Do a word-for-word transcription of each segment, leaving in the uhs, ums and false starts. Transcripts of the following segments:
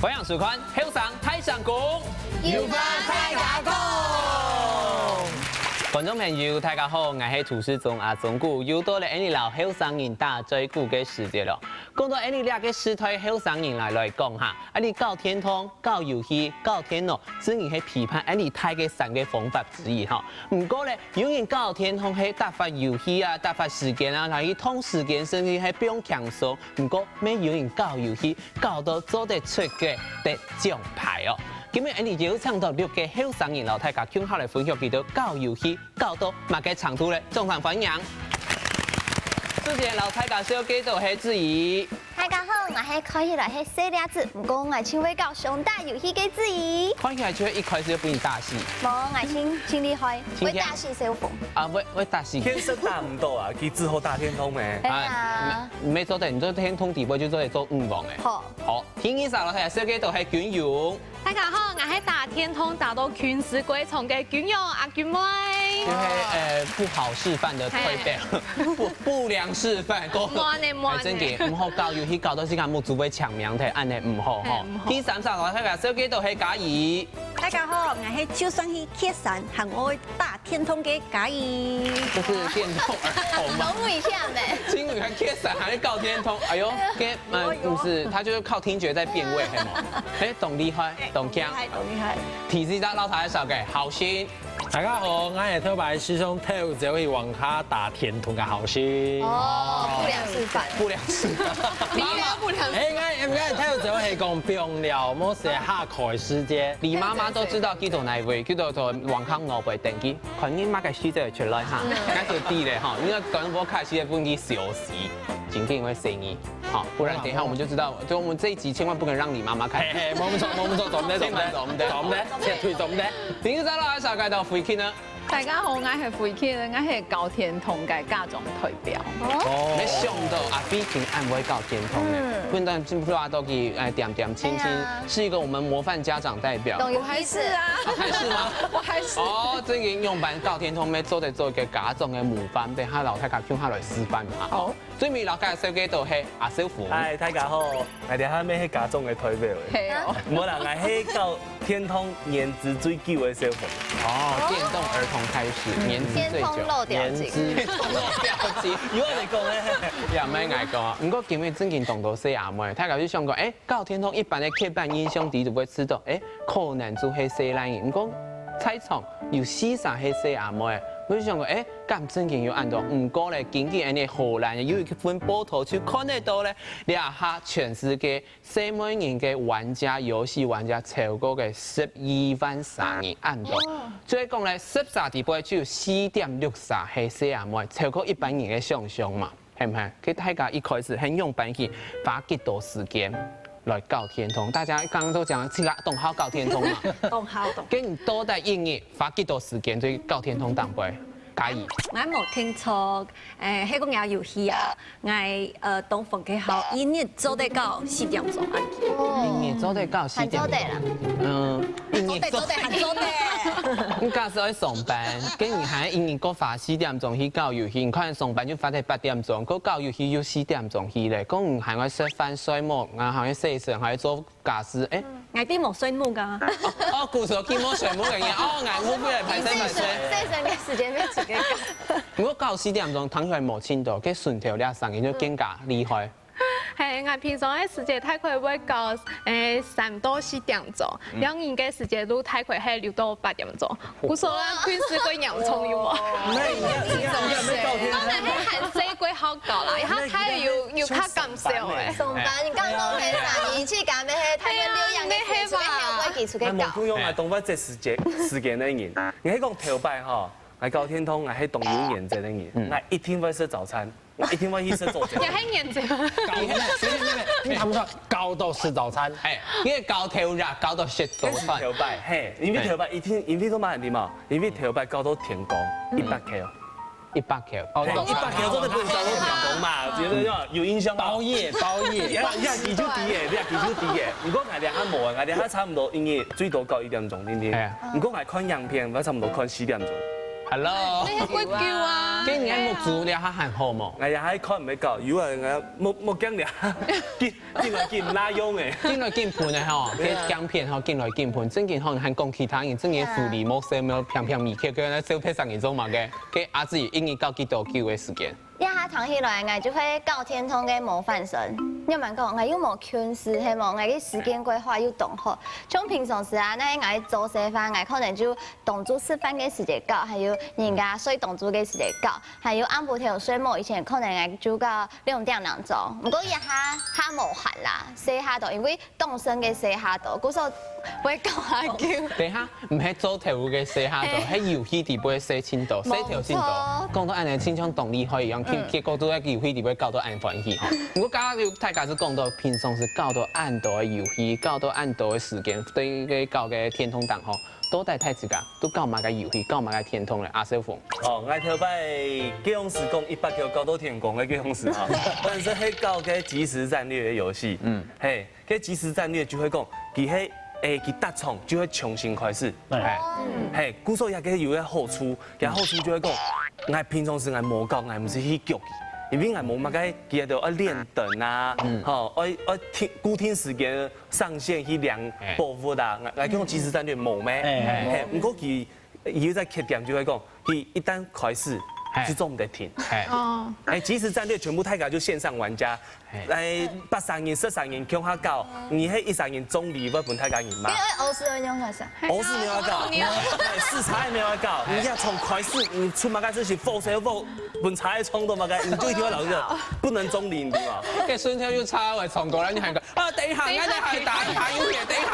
歡迎收看《後生大聲公》，有話大家講。觀眾朋友，大家好，𠊎係主持人阿忠牯，又到了𫣆俚摎後生人打嘴鼓个時節了。講到𫣆俚這個時代後生人來來講哈，𫣆俚搞電動、搞遊戲、搞電腦，真經係陪伴𫣆俚大个三個方法之一哈。毋過咧，有人搞電動係打發遊戲啊，打發時間啊，來去擋時間，甚至係放輕鬆。毋過，乜有人搞遊戲， 搞到做得出國得獎牌哦。今日𫣆俚邀請到六個後生人摎大家共下來分享佢兜搞遊戲搞到麼个程度咧，掌聲歡迎！首先摎大家紹介到係子怡。大家好，𠊎係看起來係細粒子，毋過𠊎盡會搞相打遊戲个子怡。看起來就係一開始就分你打死。無，𠊎盡盡厲害，盡強。會打死小紅。啊，會會打死。天生打毋到啊，佢只好打電動咩？係啊。啊，你你做得，你做電動底背就做得做女王誒。好。 好，第二儕摎大家紹介到係君勇。大家好，𠊎係打電動打到群屍歸場个君勇阿君妹。就係呃不好示範的代表，不不良示範，講。無恁呢，無恁呢。哎，真个，毋好搞遊戲搞到自家目珠會青盲忒，恁呢毋好吼。哎，毋好。第三儕摎大家紹介到係嘉怡。大家好，𠊎係就算去蹶山，還愛打電動个嘉怡。這是電動兒童嗎？很危險呢。金魚還蹶山還會搞電動，哎喲，跟呃，不是，他就是靠聽覺在變位，係無？哎，當厲害，當強。當厲害，當厲害。第四隻摎大家紹介，好心。大家好，𠊎係頭擺時常偷走去網咖打電動个好心。哦，不良示範。不良示範。你也不良示範。哎，𠊎𠊎偷走係講放尞，無事下課个時間。你媽媽都知道去到哪位，去到到網咖外背等佢，看你媽个時間出來哈，該就知咧哈，因為等我開始分佢小息。 緊緊會細義，好，不然等一下我們就知道，就我們這一集千萬不能讓你媽媽看。嘿嘿，無毋著，無毋著，做毋得，做毋得，做毋得，做毋得，絕對做毋得。第二隻摎大家紹介到Freaky呢？大家好，𠊎係Freaky，𠊎係搞電動个家長代表。哦，沒想到阿Freaky恁會搞電動呢，嗯。不然今晡日都去哎點點親親，哎呀。是一個我們模範家長代表。懂有意思啊。啊，還是嗎？我還是。哦，這個樣般搞電動，乜做得做一個家長个模範，等下摎大家共下來示範嘛。好。 最尾摎大家紹介到係阿少虎。嗨，大家好，𠊎這下乜係家長个代表誒。係哦。無啦，𠊎係搞電動年資最久个少虎。哦，電動兒童開始，年資最久。電動老鳥精。年資老鳥精，有恁呢講誒。也毋係𠊎講啊，毋過今日正經當多細阿妹，大家就想講，哎，搞電動一般个刻板印象裡肚會知道，哎，可能就係細倈人。毋過在場有四儕係細阿妹，我就想講，哎， 敢正經有恁多。毋過咧，根據𫣆俚荷蘭有一份報導就看得到咧，這下全世界細妹人个玩家，遊戲玩家超過个十二萬儕人恁多。哦。所以講咧，十儕裡背就有四點六儕係細阿妹，超過一般人个想像嘛。 係毋係？該大家一開始係仰般去花幾多時間來搞電動？大家剛剛都講，自家當好搞電動嘛。當好，當好。該你到底一日花幾多時間在搞電動頂背？嘉怡。𠊎無聽錯，誒，係講這遊戲啊，𠊎，呃，當分佢好，一日做得到四點鐘恁樣。一日做得到四點鐘。還做得啦。嗯，一日做得，做得，還做得。你假使愛上班，該你還一日過花四點鐘去搞遊戲，你看上班就花忒八點鐘，過搞遊戲 又四點鐘去咧，講你還愛食飯睡目，然後還愛洗身，還愛做家事，誒。𠊎都無睡目啊。哦，哦，古時候佢無睡目个人，哦，𠊎誤會了，歹勢歹勢。洗身个時間愛自家搞。毋過搞四點鐘，聽起來無盡多，該脣頭這聲音就更加厲害。係，𠊎平常个時間大概會搞，誒，三到四點鐘，兩日个時間都大概係六到八點鐘。 故所啊，近視過嚴重有無？該你，你，你，你，你搞電動。當然係還細過好搞啦，然後佢有，有較減少誒。上班，你剛剛講係啥？你去搞咩？係，他們六樣个事情，係啊，你係吧？還有會記出个搞。哎，無共樣啊，當發這時間，時間个人，你係講頭擺吼，來搞電動，𠊎係當有原則个人，嗯。𠊎一定會食早餐。 一定會去食早餐。也很嚴重。搞，你看不出來，搞到食早餐。哎，因為搞頭日，搞到食早餐。頭擺，嘿，因為頭擺一定，因為做麼个嘛？因為頭擺搞到天光，一百K。一百K。哦，嘿，一百K做得分你搞到天光嘛，覺得有，有印象嗎？包夜，包夜。呀，呀，你就知耶，你就知耶。毋過𠊎這下無啊，𠊎這下差毋多一日最多搞一點鐘，對不對？哎。毋過𠊎看影片，𠊎差毋多看四點鐘。Hello。你係骨狗啊？今年目珠了，佢還好無？哎呀，還看毋到，有啊，我目目鏡了，緊緊來緊拉用誒。緊來緊噴的吼，對啊。該鏡片吼，緊來緊噴，正經吼，還講其他人，正經福利無事，無平平咪，佢佢那照片上面做麼个？該阿姊一日搞幾多久的時間？ 這下聽起來，𠊎就會搞電動个模範生。仰般講，𠊎又無近視，係無？𠊎个時間規劃又當好。像平常時啊，該𠊎做事个話，𠊎可能就當晝食飯个時節搞，還有人家睡當晝个時節搞，還有暗晡頭睡目以前，可能𠊎就搞兩點零鐘。毋過這下較無閒啦，細下到，因為 當生个細下到，故所會搞下久。等一下，毋係做頭个細下到，係遊戲底背細盡多，細頭盡多。無錯。講到恁樣，親像當厲害一樣，結結果都在遊戲底背搞到恁歡喜吼。毋過剛剛有大家是講到平常時搞到恁多个遊戲，搞到恁多个時間，對該搞个電動當吼，到底大自家都搞麼个遊戲，搞麼个電動咧？阿少峰。哦，𠊎頭擺該樣時講一百九搞到天光个該樣時哈，但是係搞个即時戰略个遊戲，嗯，嘿。 該即時戰略就會講，佢係，誒，佢逐場就會重新開始。哎。嘿，故所這个有个好處，這好處就會講，𠊎平常時𠊎無搞，𠊎毋使去逐佢，因為𠊎無麼个，佢都愛練等啊，吼，愛愛定固定時間上線去領寶物啊，𠊎𠊎講即時戰略無咩？哎，嘿，毋過佢 佢个缺點就係講，佢一旦開始，嘿。就做毋得停。嘿。哦。哎，即時戰略全部大家就線上玩家，嘿。哎，八三人、十三人共下搞，你係一三人總理會分大家人罵。因為俄斯人用啥？俄斯人要搞，哦，你要哎，視察也沒有要搞，你要從開始，你出門開始去，否則否分差衝動嘛，你就一定要老實講，不能總理，你知道嗎？該孫跳又插我衝過來，你還講啊，等一下，等一下，等一下，等一下，等一下，等一下。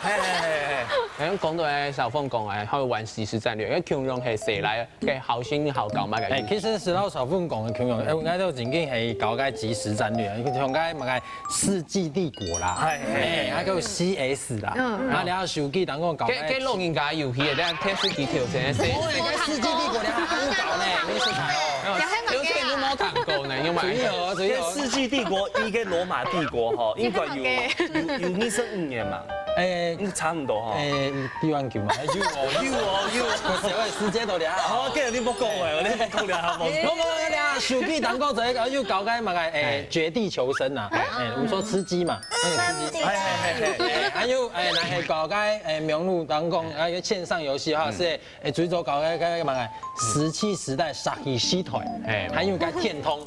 嘿嘿嘿嘿。 哎，講到誒，少峰講誒，佢玩即時戰略，因為共樣係細倈，該好心好搞嘛，哎，其實係摎少峰講个共樣，哎，𠊎兜正經係搞个即時戰略，像該麼个世紀帝國啦，哎，哎，還有C S啦，嗯，啊，然後手機當中搞个，該該老人家遊戲，等下電視機頭前个，我个世紀帝國，你還好搞呢，你是啥哦？有些人都沒有看過呢，有沒有？主意哦，主意哦。該世紀帝國，一个羅馬帝國吼，應該有有有二十五年嘛。 哎，差毋多吼。哎，比較久嘛。有哦，有哦，有哦。小个時間到了。好，今日你莫講話，你莫講了，好無？我講了，手機當中這个又搞个麼个，哎，絕地求生啊，哎，我說吃雞嘛，那個吃雞。哎哎哎哎，還有哎，那個搞个哎，網路當中，還有線上遊戲哈，是哎，最早搞个个麼个石器時代、石器時代，哎，還有个電動。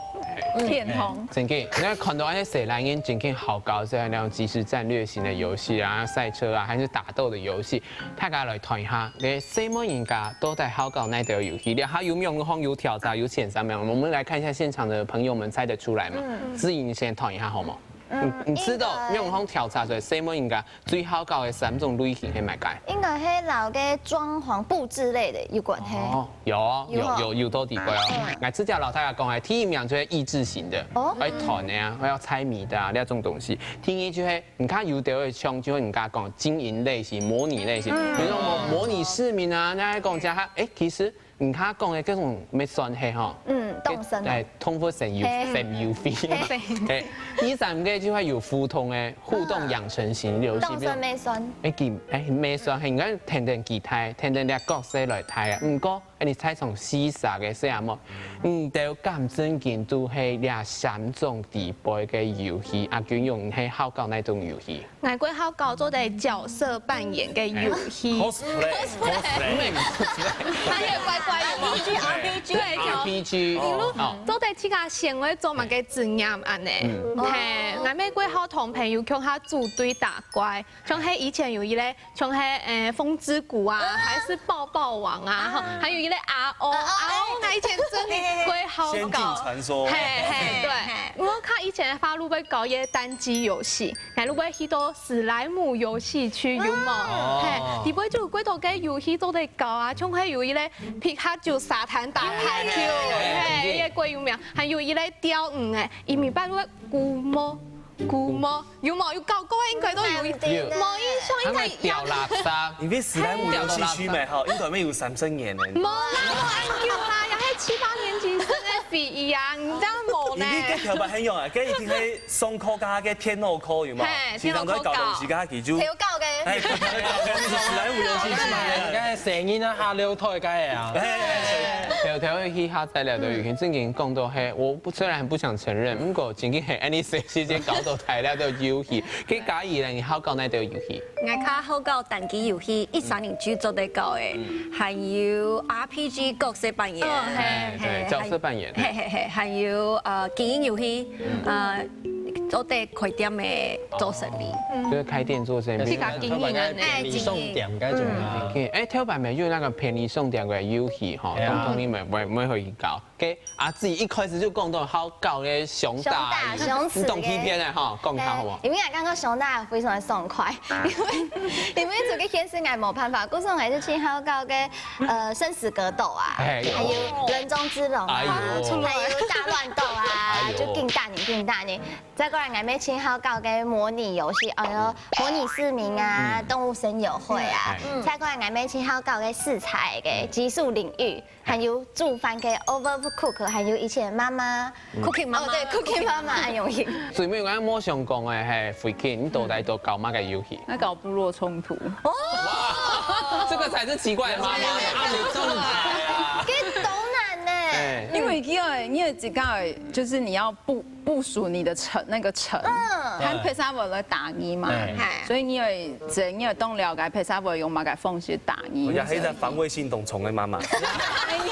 電動。正經，你看看到恁樣細倈人正經好搞，這樣那種即時戰略型的遊戲啊、賽車啊，還是打鬥的遊戲， 大家來談一下，該細妹人家到底好搞哪兜遊戲？這下有網路項有調查，有前三名，我們來看一下現場的朋友們猜得出來嗎？嗯。志穎先談一下好嗎？嗯，你你知道應該網路項調查出來細妹人家最好搞的三種類型係麼个？應該係摎該裝潢布置類的有關係。哦，有哦，有有有有到底過哦。嗯。來，這下摎大家講，哎，第一名就係益智型的，哦。愛團的啊，愛猜謎的啊，那種東西。第二就係 你看有兜个像就人家講經營類型、模擬類型，嗯。比如說模模擬市民啊，人家講這下，哎，其實你看講个這種乜算係吼，嗯，動身啊。哎，動物森友嘿。森友會。嘿。哎，第三个就會有互動个互動養成型遊戲，動身乜算。哎，佢哎乜算係，你看天天佢大，天天這角色來大啊，毋過 哎，你猜從四儕个細阿妹，你兜敢正經都係這三種底背个遊戲，阿君用係好搞哪種遊戲？𠊎較好搞做得角色扮演个遊戲。Cosplay，cosplay。他也乖乖有嗎？RPG，RPG。對，就RPG。比如，哦。做得自家選愛做麼个職業恁呢。嗯。嘿，𠊎乜較好同朋友共下組隊打怪，像係以前有一個 像係，呃，風之谷啊，啊。還是爆爆王啊，啊。吼，還有一個R O，啊，啊，R O，哎。𠊎以前真个較好搞。仙境傳說。嘿，嘿，對。嘿。𠊎較以前个話，就會搞一個單機遊戲，𠊎就會去到史萊姆遊戲區，有無？哦。嘿，裡背就有幾多个遊戲做得搞啊，像係有一個皮卡丘沙灘打排球，哎，嘿，哎，哎。也較有名，還有一個釣魚个，佢尾巴會 龜毛，龜毛，有無？有搞過个應該都有，有。無印象應該有。還有丟垃圾。因為史萊姆遊戲區嘛，吼，應該乜有三十年了。無啦，無恁久啦，也係七八年級生个回憶啊，你這樣無呢？因為該條牌很勇啊，該一定係上課該个電腦課有無？嘿，時常都會搞東西，電腦課搞。該佢就。投稿个。哎，來，我有興趣。你看聲音啊，哈溜透該个啊。哎，偷偷去下載了的語言，正經講到嘿，我不雖然很不想承認，不過正經嘿，恁呢細時間搞到大了的遊戲，佢家己人好搞哪兜遊戲？ 𠊎較好搞單機遊戲，一儕人就做得搞个，還有RPG角色扮演，哦，嘿。嘿對，角色扮演。嘿嘿嘿，還有呃經營遊戲，呃做得開店个做生意。就是開店做生意。去搞經營啊呢。哎便利商店該種啊。OK，哎，頭擺沒有那個便利商店个遊戲哈，對啊。通通你們會會去搞。OK，啊，自己一開始就講到好搞个熊大，熊大熊鼠你懂欺騙的哈，講他好不好？因為𠊎感覺熊大非常的爽快，因為因為這個現實𠊎無辦法，故所𠊎就去好搞个呃生死格鬥啊，哎還有人中之龍啊，哎呦還有大亂鬥啊，哎呦就更大人更大人。再過來，𠊎乜去好搞个模擬遊戲，哎呦，模擬市民啊，動物森友會啊哎。再過來，𠊎乜去好搞个食材个技術領域，還有煮飯个 Overcook，還有以前媽媽 Cooking 媽媽哦，對，Cooking媽媽很容易。所以沒有，我想講的，嘿，Freaking，你到底都搞麼个遊戲？那搞部落衝突，這個才是奇怪的媽媽。這當難呢。哎，因為你有你有幾个，就是你要部部署你的城那個城，嗯，和 Pesawat 來打你嘛，哎嗨，所以你有這你有動了解 Pesawat 用麼个方式打你，我講係在防衛性當重的媽媽。哎呀，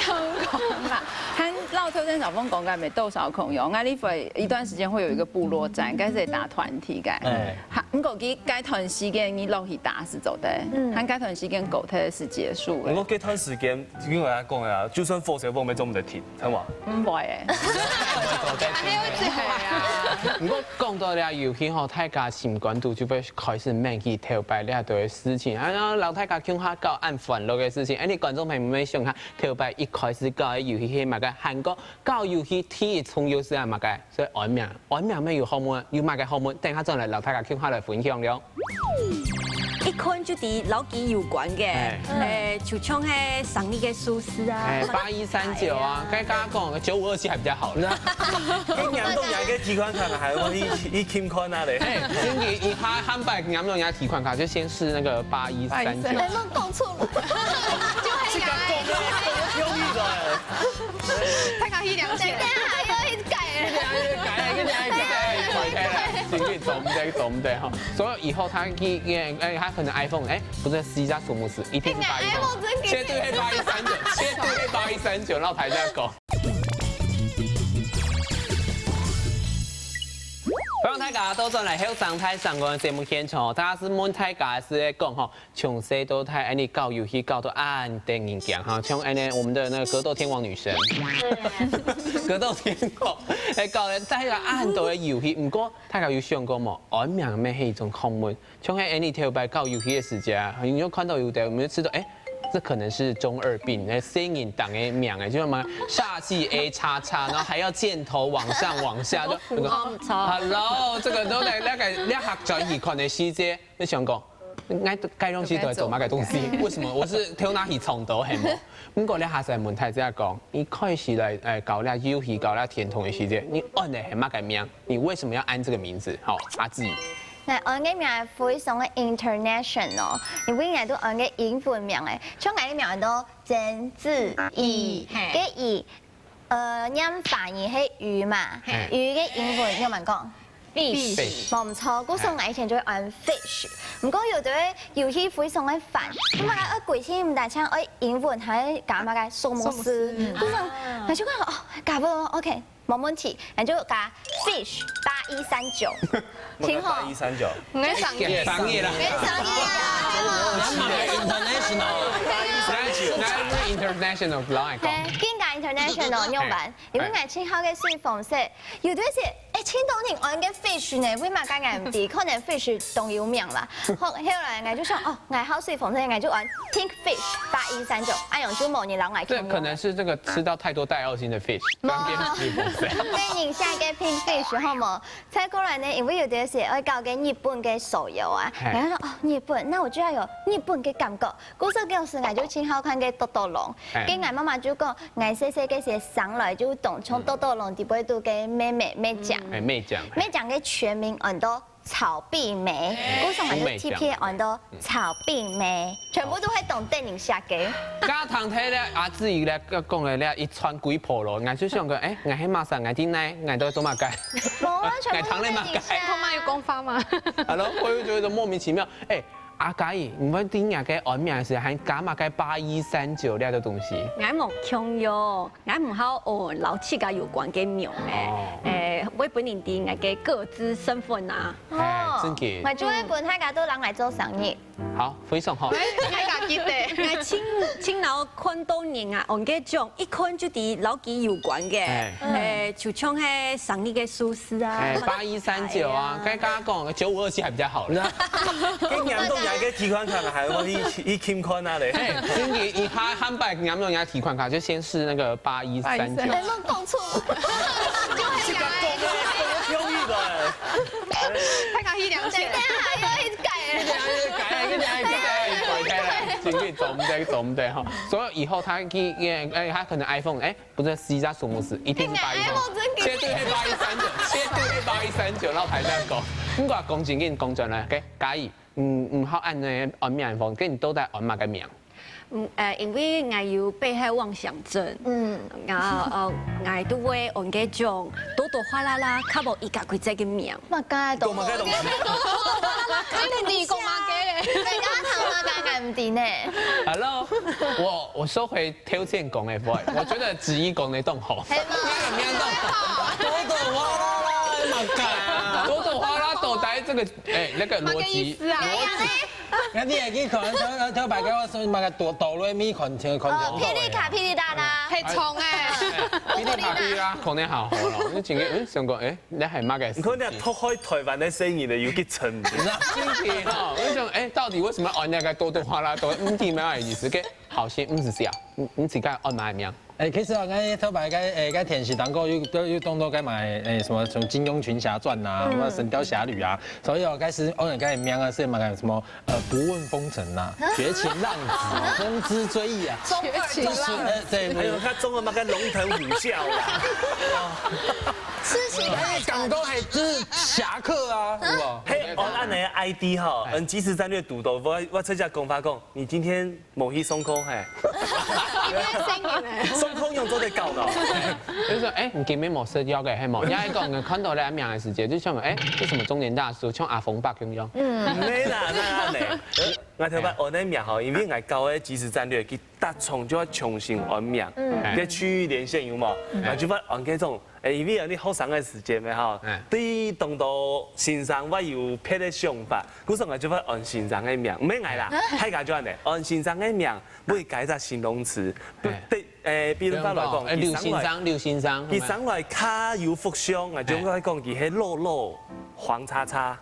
講啦，和老頭先小鳳講个沒多少共樣，𠊎那會一段時間會有一個部落戰，應該是打團體个，哎哈，不過佢該段時間你落去打是做得，嗯，和該段時間狗特是結束的。不過這段時間，因為佢講啊，就算火燒風，也做毋得停，知道嗎？毋會誒。不過講到這遊戲吼，大家心肝肚就會開始愐起頭擺這兜个事情，啊，然後摎大家共下搞恁歡樂个事情。哎，你觀眾朋友們想下，頭擺一開始搞个遊戲係麼个？還過搞遊戲第一重要係麼个？所以安名，安名乜有學問，有麼个學問？等下轉來摎大家共下來分享了。 一看就知摎佢有關个，哎誒，就像係生日个壽司啊，哎，八一三九啊，該剛剛講九五二七還比較好啦。你黏到人家个提款卡，還會去去看啊咧。哎，真的，一下三百黏到人家提款卡，就先試那個八一三九。哎，莫講出來，這個講的有意思。大家去了解，等下還要一直改。行李總得總得哈，所以以後他一哎，他可能 iPhone 哎，不是西加索姆斯，一定是八一三九，絕對係八一三九，絕對係八一三九，然後台下講。歡迎大家倒轉來後生大聲公个節目現場，大家係問大家係講吼，從細到大，恁呢搞遊戲搞到恁得人驚哈，像恁呢我們的那個格鬥天王女神，格鬥天王，哎，搞了大家恁多个遊戲，毋過大家有想過無？安名乜係一種學問，像係恁呢頭擺搞遊戲个時節啊，你就看到有的，我們就知道，哎，這可能是中二病，那細人當个名哎，就什麼煞氣 A 叉叉，然後還要箭頭往上往下，就那個 Hello，這個都在那個那學轉去看的時節，你想講，該該東西都在做麼个東西？為什麼我是頭那去撞到係無？不過你下次問大家講，你開始來哎搞那遊戲，搞那電動个時節，你安的係麼个名？你為什麼要安這個名字？好，阿志。 𠊎安个名非常个 international，因為𠊎都安个英文名誒，像𠊎个名安到曾志毅，嘿个毅，呃，念華語係魚嘛，嘿魚个英文仰般講？ Fish 無毋著，故所𠊎以前就會安 fish。毋過有兜遊戲非常个煩，你嘛愛規定毋單淨愛英文，還愛加麼个什麼字，故所𠊎就講哦，加分哦，OK，無問題，𠊎就加 fish 八一三九，挺好。八一三九，你个生意，生意啦，非常厲害。international，international，老愛講。嘿，更加 international 仰般，因為𠊎盡好个水方式，有兜時，哎，盡多人安个 fish 呢，為麼个𠊎毋知？可能 fish 當有名啦。好，後來𠊎就想，哦，𠊎好水方式，𠊎就安 pink fish 八一三九，恁樣就無人摎𠊎共樣。這可能是這個吃到太多帶奧辛的 fish，剛變 fish。被你下一個 pink fish 好無？再過來呢，因為有兜時愛搞个日本个手遊啊，嘿然後說哦日本，那我就要有日本个感覺。故所个時，𠊎就盡好看个多多龍。嘿跟𠊎媽媽就講，𠊎細細个時生來就當像多多龍底背肚个妹妹妹醬。哎，梅醬，梅醬个全名安到炒碧梅，故所𠊎就特別安到炒碧梅，全部都係當得人惜个。加糖忒咧，阿志怡咧講个咧一串鬼婆咯，𠊎就想講，哎，𠊎係麼儕，𠊎定哪，𠊎到底做麼个？無啊，全部都係得人惜。他媽有講法嗎？Hello，我又覺得莫名其妙。哎，阿嘉怡，你會定哪个安名个時，還加麼个八一三九這个東西？𠊎無共樣。 𠊎毋好哦，摎自家有關个名誒，誒，會分人知𠊎个各自身份啊。哎，正經。𠊎就會分大家都人來做生日。好，非常好。𠊎自家記得，𠊎盡盡老看到人啊，安个種，一看就知摎佢有關个，哎，誒，就像係生日个數字啊，哎，八一三九啊，該剛剛講九五二七還比較好了。該黏到人个提款卡還要去去看看啊嘞。哎，正經，你下下擺黏到人家提款卡，就先試那個八一三九。哎，莫講出。自家講个，講个標語个。大家去了解。等一下又要改。一定要改，一定要改，改，改，改，正經做毋得，做毋得哈。所以以後他去，哎，他可能iPhone，哎，不是，是在什麼事，一定是八一三九，絕對係八一三九，絕對係八一三九，然後排隊講。不過講正經講轉來，OK，嘉怡，嗯，毋好安呢安名方，該你到底安麼个名？ 嗯，呃，因為𠊎有被害妄想症，嗯，然後呃，𠊎都會安該種多多嘩啦啦，較無一家規則个名。麼个多？多麼个東西？你講麼个咧？人家講麼个，𠊎毋知呢。Hello，我我收回頭前講个話，我覺得子怡講个當好。係嗎？你有沒有當好？多多嘩啦啦，麼个？多多嘩啦，到底這個，哎，那個邏輯，麼个意思啊？邏輯。 那你也可以可能頭頭擺个話是麼个哆哆來咪看看看哦，霹靂卡、霹靂啦啦，很重哎。霹靂卡、霹靂啦，可能好好了。你今天嗯想講，哎，那還麼个？你看你讀開台灣个生意呢，有幾層。真的哈，我想，哎，到底為什麼要安那個多多嘩啦多？嗯，聽沒有意思，OK，好，先嗯是這樣，嗯，嗯，自家安哪樣？ 哎，其實哦，該頭擺該，哎，該電視當中有，有，有當多該麼个，哎，什麼，什麼《金庸群俠傳》啊，什麼《神鵰俠侶》啊，所以哦，該時安个該名啊，是麼个什麼，呃，不問風塵啊，絕情浪子啊，風姿追憶啊，中二的浪子。哎，對，還有他中文嘛，該龍騰虎嘯啊，痴情愛上，哎，講到還是俠客啊，是吧？嘿，哦，恁樣个I D哈，嗯，即時戰略堵到，我，我這下講法講，你今天 無去上課嘿。因為聲音呢。上課用做得搞到。就係說，哎，你今日無食藥个，係無？人家講，你看到這名个時節，就像，哎，這什麼中年大叔，像阿峰伯共樣。嗯。毋係啦，那那呢？𠊎頭擺安个名吼，因為𠊎教个即時戰略，佢逐場就要重新安名，嗯，該區域連線有無？𠊎就會安該種 哎，因為啊，你後生个時節咩吼，對當多先生會有別个想法，故所𠊎就會安先生个名，毋係𠊎啦，大家就恁樣，安先生个名，會加一隻形容詞，對，哎，比如話來講，哎，劉先生，劉先生，佢生來較有福相，𠊎就會講佢係老老黃叉叉。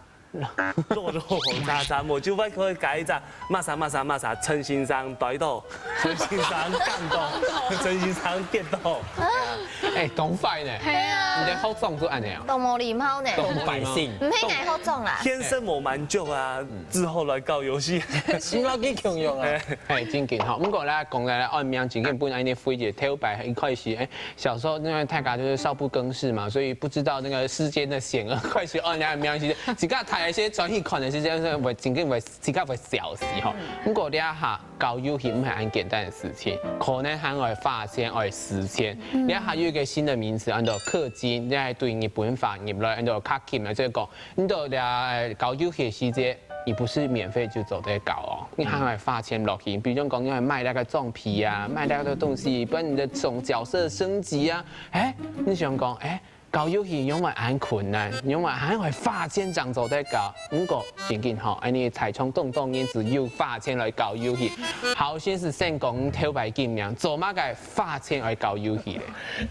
落落紅叉叉，無就會可以改一隻，麼儕麼儕麼儕，陳先生跌倒，陳先生跌倒，陳先生跌倒。哎，當壞呢！係啊，你个學長都恁樣啊？當無禮貌呢！當百姓，毋係𠊎學長啦。天生無滿足啊，之後來搞遊戲，心老幾強用啊！哎，正經吼，毋過咧，講來咧，安名正經本來呢，輝姐頭擺一開始，哎， 小時候因為大家就是少不更事嘛，所以不知道那個世間的險惡，開始哦，人家名其實自家睇一些轉去看的時間，會真正會自家會笑死吼。不過這下搞遊戲毋係恁簡單的事情，可能還愛花錢、愛時間。這下有一個新的名詞，安到氪金，這下對日本話入來，安到課金啊，這個講，你到這搞遊戲的時節，你不是免費就做得搞哦，你還愛花錢落去，比如講你愛買那個裝備啊，買那個東西，不然你的總角色升級啊， 哎，你想講，哎，搞遊戲仰會恁困難，仰會還會花錢正做得搞？毋過正經吼，恁呢在場當多人只有花錢來搞遊戲，好先生先講頭擺經驗，做麼个花錢來搞遊戲咧？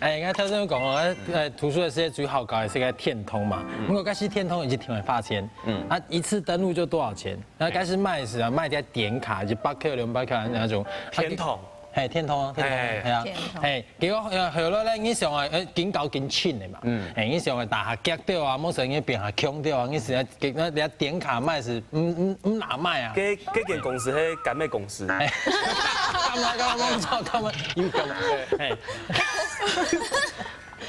哎，𠊎頭先講哦，呃，讀書个時節最好搞个係个天堂嘛。毋過該時天堂已經挺會花錢，嗯，啊，一次登錄就多少錢？ 那該時買時啊，買點點卡，一百塊、兩百塊那種。天堂。嘿，天堂啊，天堂，嘿，嘿啊，天堂。嘿，結果呃，後來咧，你想啊，呃，緊搞緊清的嘛，嗯，嘿，你想啊，大下夾掉啊，無成你變下窮掉啊，你是啊，給那人家點卡賣是，嗯嗯嗯，哪賣啊？這這間公司係干咩公司？嘿，幹嘛幹嘛，我不知道幹嘛，因為幹嘛？嘿。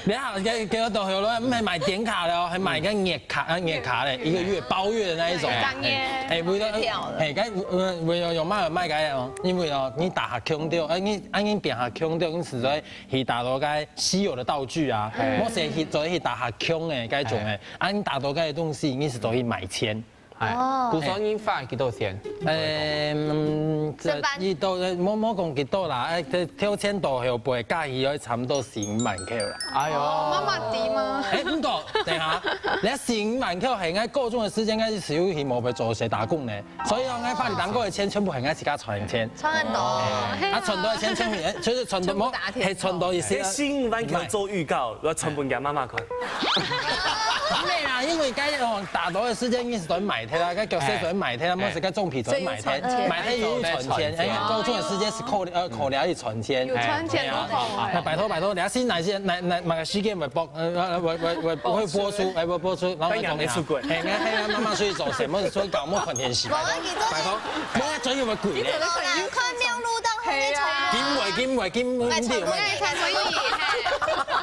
等下，給給我抖油了，毋係買點卡了哦，還買个月卡啊，月卡嘞，一個月包月的那一種。哎，為了，哎，該為了有賣有賣个哦，因為哦，你打下空掉，哎，你啊你變下空掉，你實在去打到該稀有的道具啊，莫說去做去打下空的該種的，啊你打到該東西，你是做去買錢。 哎，古時候你花幾多錢？誒，嗯，十萬這一到，莫莫講幾多啦，誒，這挑錢到後背，加起來差不多十五萬塊啦。哎呦，媽媽知嗎？誒，毋過，等下，你十五萬塊係𠊎高中个時間，𠊎係有去無被做事打工呢，所以哦，𠊎花裡打工个錢全部係𠊎自家賺个錢。賺很多。啊，賺到个錢全部，誒，就是賺到無，全部打鐵係賺到一些。這十五萬塊做預告，我傳分佢媽媽看。毋係啦，因為該哦，打到个時間，你係做買忒啦，該角色做買忒啦，莫係該種皮做買忒，所以有賺錢買忒有賺錢，誒，高中个時間係靠呃靠了去賺錢。有賺錢都好。哎，拜託拜託，你要先來先來來，買個時間會播，呃，會會會會播出，哎，會播出，然後但也沒出過哎，哎，媽媽出去做事，莫出去搞，莫看電視，拜託拜託，莫專業會貴咧。看網路當中的傳金會金會金，你有買？才可以。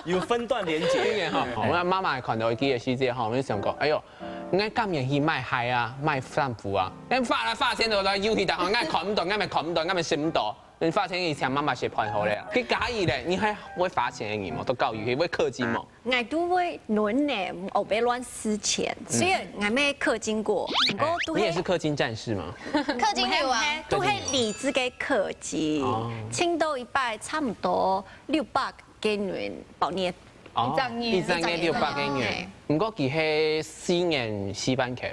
有分段連接。今年哈，我媽媽看到一个時節哈，我就想講，哎呦，應該今年去買鞋啊，買衫褲啊，恁花來花錢都來遊戲，但係𠊎看毋到，𠊎乜看毋到，𠊎乜食毋到。你花錢以前媽媽食飯好咧，佢假意咧，你還會花錢个人嘛，都搞遊戲會氪金嘛。 𠊎都會輪呢，後背亂使錢，雖然𠊎沒氪金過，不過都係你也是氪金戰士嗎？氪金女王，都係理智个氪金哦，請到一擺差不多六百个銀包入。哦一張月一張月六百个銀，不過佢係四年四萬塊。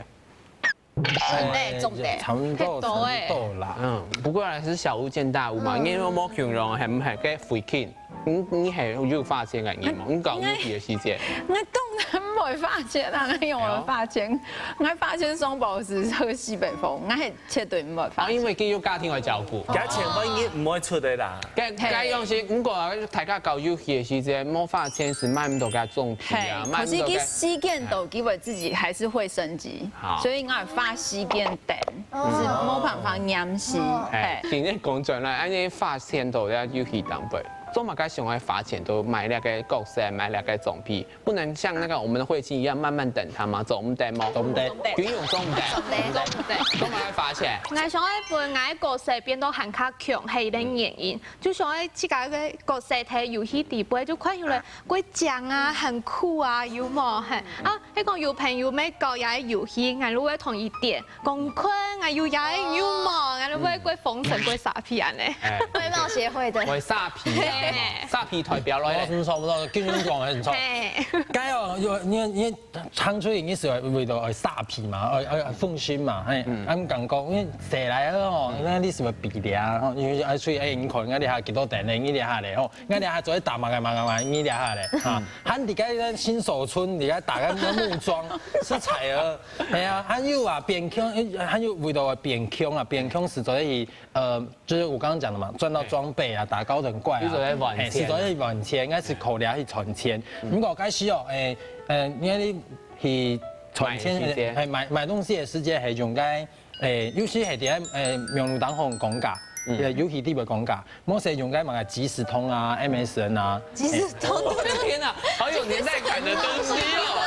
對，重點。差不多差不多啦。嗯，不過還係小巫見大巫嘛，因為我無窮人，還毋係該回去，你你還有發現个人嘛，你搞遊戲个時節，我當然毋會花錢啊，因為我花錢，我花錢上報紙，喝西北風，我係絕對毋會花啊，因為佢有家庭愛照顧。加錢萬一毋會出的啦。該該樣式，如果大家搞遊戲个時節，無花錢係買毋到个裝備啊，嘿，買毋到个可是佢。時間到，佢會自己還是會升級，好所以𠊎花時間等，就是無辦法黏時。哎，嘿，今天講轉來，恁樣花錢都要遊戲當中，做麼个想愛花錢都買那個角色，買那個裝備，不能像那個我們的會計一樣慢慢等它嗎？做毋得嗎？做毋得。游泳做毋得，對，做麼个花錢？𠊎想愛分𠊎个角色變到還較強，係一個原因。就想愛自家个角色在遊戲底背，就看起來會靚啊，很酷啊，有無？嘿，啊，係講有朋友愛搞這個遊戲，𠊎就會同佢點，講看啊有這個有無？𠊎就會過封神過沙皮恁呢。哎，外貌協會的。我沙皮啊，沙皮代表來我。很錯不錯，金融广很錯。嘿，該哦，有你你唱出來，你是為到愛沙皮嘛，愛愛奉新嘛，嘿，俺感覺因為誰來了哦，那你是會比的啊，吼，因為愛出去，哎，你看，俺這下幾多等呢，你這下咧，吼，俺這下做打麻將麻将麻將，你這下咧，哈，還你該新手村，你該打个木樁，是彩兒，哎呀，還有啊，變強，還有為到變強啊，變強是做得去，呃，就是我剛剛講的嘛，賺到裝備啊，打高等怪啊，你做得賺錢啊嘿，是做得賺錢，應該是靠這去賺錢。不過開始哦，哎，呃，因為你去賺錢，買時間哎，買買東西的時間，還用該，哎，有時還在，哎，網路當中講價，呃，遊戲底背講價，無係用該麼个即時通啊、M S N 啊，即時通。我的天哪，好有年代感的東西哦！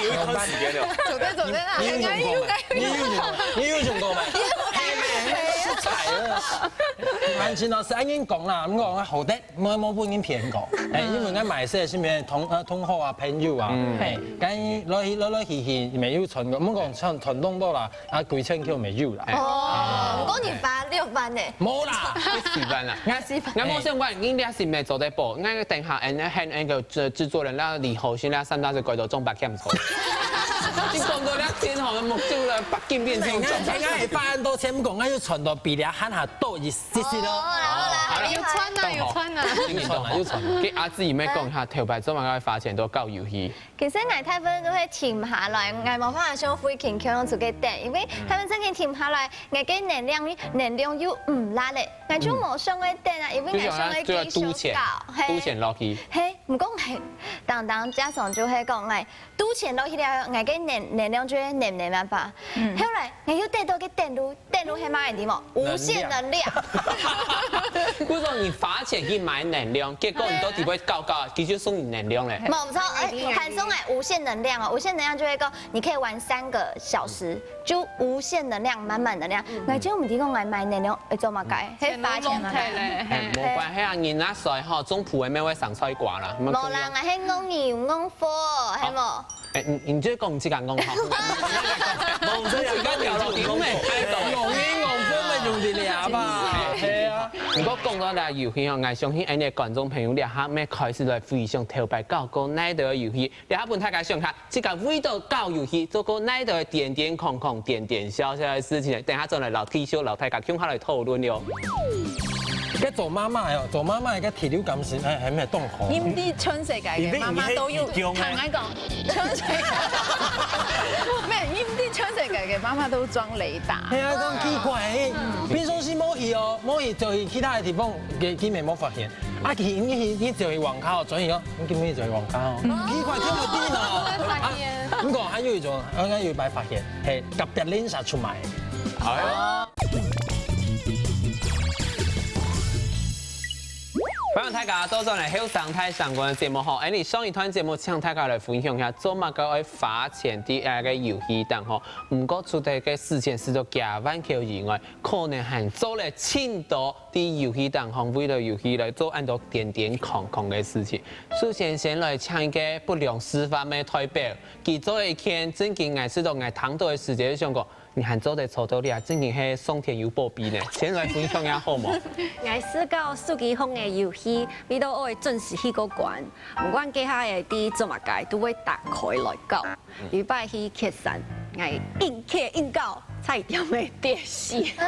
有一段時間了。走對走對啦，你有用過嗎？你有用過？你有用過嗎？是彩的。安心老師，恁樣講啦，毋過好得，我我不能騙過。哎，因為我買是身邊同呃同學啊、朋友啊，哎，該來來來去去，沒有存過，毋過存存動到啦，啊，幾千塊沒有啦。哦，毋過你花六萬呢。無啦，一時班啊，我我無想過，你這是沒做得播，我等下俺俺俺个製製作人啦，李厚興啦，三大是改到中白欠錯。你講到這天吼，目睭了，白金變成中白你看，你看，你花恁多錢，毋過，我又賺到比你還較多一些些咯。哦，然後啦，好厲害。有賺啊，有賺啊。有賺啊，有賺啊。給阿志姨妹講一下，頭擺做麼个花錢都搞遊戲。其實𠊎大部分都會停下來，𠊎無法想飛行強出去等，因為大部分真正停下來，𠊎个能量能量又毋拉咧，𠊎就無想愛等啊，因為𠊎想愛繼續搞，就想要就要賭錢，賭錢落去。嘿，毋過𠊎當當家長就會講，𠊎賭錢落去了，𠊎个能能量就會冷冷啊吧。後來𠊎又得到个等路，等路係麼个你知無？無限能量。為什麼你花錢去買能量，結果你到底會搞搞，佢就送你能量咧。無錯，哎，還送哎無限能量哦，無限能量就會講，你可以玩三個小時，就無限能量，滿滿能量。𠊎就毋知講𠊎買能量會做麼个，係花錢嘛？哎，無關係啊，人啊衰吼，種圃个乜會生菜瓜啦，無啦，𠊎係戇人戇貨，係無？ 哎，你你就講自家戇吼，無這樣講，你就講戇貨，戇人戇貨乜用得了吧？係啊。毋過講到這遊戲吼，𠊎相信𠊎等觀眾朋友這下乜開始來回想頭擺搞過哪兜遊戲，這下分大家想下，自家為著搞遊戲做過哪兜點點空空、點點小小个事情，等下轉來摎繼續摎大家共下來討論了。該做媽媽个哦，做媽媽个第六感係，哎，還沒有動好。你毋知全世界个媽媽都有，因為你 聽𠊎講，全世界，無，你毋知全世界个媽媽都裝雷達。係啊，當奇怪，平常時無去哦，無去就去其他个地方，佢佢乜無發現。啊，佢佢佢就去網咖哦，所以哦，你今日就去網咖哦，奇怪，聽毋知呢。啊，毋過還有一種，應該有一擺發現，係隔壁鄰舍出賣。哎喲。 歡迎大家倒轉來後生大聲公个節目吼。哎，你上一段節目請大家來分享一下，做麼个愛花錢在這个遊戲當吼？毋過除忒个時間使到幾萬箍以外，可能還做了盡多在遊戲當中，為了遊戲來做恁多點點空空个事情。首先，先來請一個不良示範个代表，佢做一件正經𠊎試著𠊎聽著个時節就想講， 你還做得坐到這，正經係上天有保庇呢。先來分享一下好無？𠊎試過手機項个遊戲，為著愛準時去過關，毋管該下个在做麼个，都會打開來搞。有一擺去蹶山，𠊎硬蹶硬搞，差一點仔跌死。啊，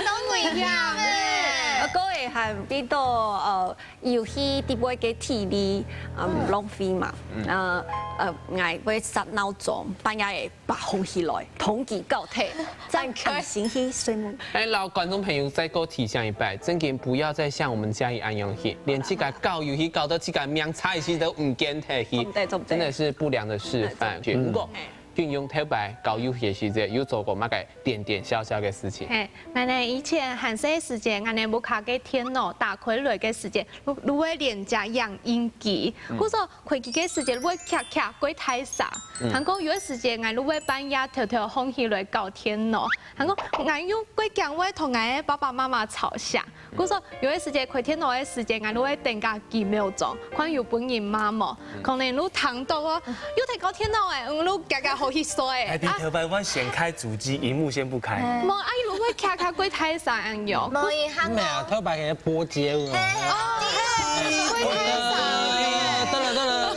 當危險欸！啊，該下還為著呃遊戲底背个體力，嗯，浪費嘛。呃呃，𠊎會設鬧鐘，半夜會 爬䟘起來，同佢搞忒，正安心去睡目。哎，摎觀眾朋友再過提醒一擺，正經不要再像我們家怡恁樣去，連自家搞遊戲搞到自家命差一息都毋見忒去，真的是不良的示範。毋過，俊勇頭擺搞遊戲个時節，有做過麼个點點小小个事情？係，𠊎呢以前還細个時節，𠊎呢屋下个電腦打開來个時節，就就會連隻影印機，故所 開機个時節會咔咔過大聲，還過有个時節𠊎就會半夜偷偷䟘起來搞電腦，還過𠊎又過驚會同𠊎个爸爸媽媽吵架，故所有个時節開電腦个時節，𠊎就會等該幾秒鐘，看有分人罵無，可能就聽著哦，又在搞電腦欸，𠊎就遽遽䟘去睡欸。還比頭擺會先開主機，螢幕先不開。無啊，又會咔咔過大聲恁樣。無，佢喊無啊，頭擺个波接哦。 哦，係，會太吵欸。得了，得了，